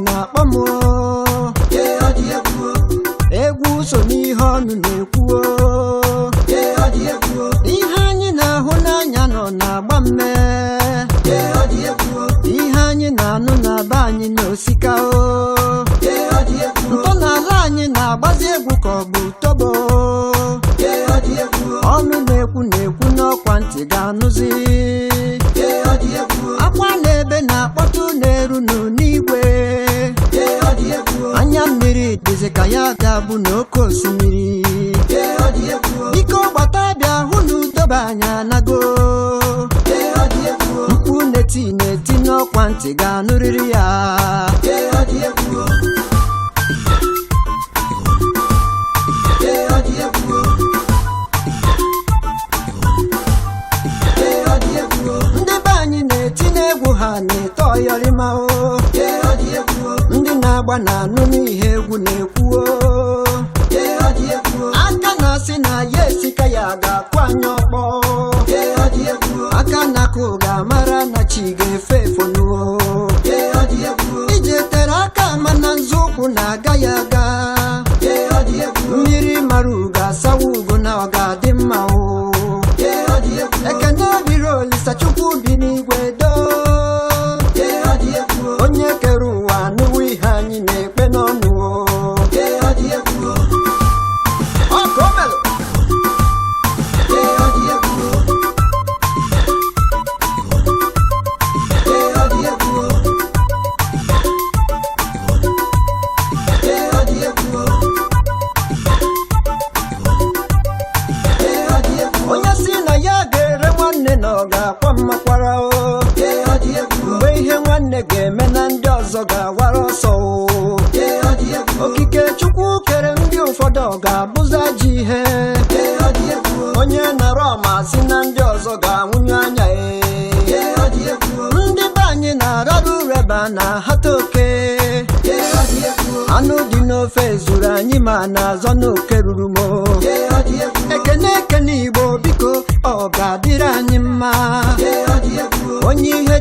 na-akpọ m o. Egwu so n'ihe ọnụ na-ekwu o. Ihe anyị na-ahụ n'anya nọ na-agba mme. Ihe anyị na-anụ na be anyị n'osika o. Ntọala anyị na-agbazi egwu ka ọ bụ tobo. Ọnụ na-ekwu na-ekwu n'ọkwa ntị ga-anụzi. Akwa na-ebe na-akpọtụ na-eru n'igwe. Anya mmiri dịzị ka ya ga-abụ n'oké osimiri. Biko gbata bịa hụ na udobe anyị anago. Mkpu na-eti na-eti n'ọkwa ntị ga-anụrịrị ya. Ndị be anyị na-eti n'egwu ha na-eto ọyọrịma o. Ndị na-agba na-anụ n'ihe egwu na-ekwu o. Aka na-asị na ya esika ya ga-akụ anyị ọkpọ. Aka na-akụ ga-amara na chi ga-efe efonuo. Ije tere aka mana nzọụkwụ na-aga ya aga. Mmiri mara ugo asawa ugo na ọ ga-adị mma o. Ekene dịrị Olisa Chukwu bi n'igwe doo. Onye kere ụwa anụwo ihe anyị na-ekpe n'ọnụ o. Ọ ka o melụ. Onye si na ya ga-ere nwanne na ọ ga-akwa mmakwara o. Mgbe ihe nwanne ga-eme na ndị ọzọ ga-awara ọsọ o. Okike Chukwu kere ndị ụfọdụ ọ ga-abụza ji ihe. Onye nọrọ ma sị na ndị ọzọ ga-anwụnye anya e. Ndị be anyị na-ararụ reba na hata oke. Anụ dị n'ofe zuru anyị ma na-azọ n'oke ruru m o. Ekene ekene Igbo biko ọ ga-adịrị anyị mma. Onye ihe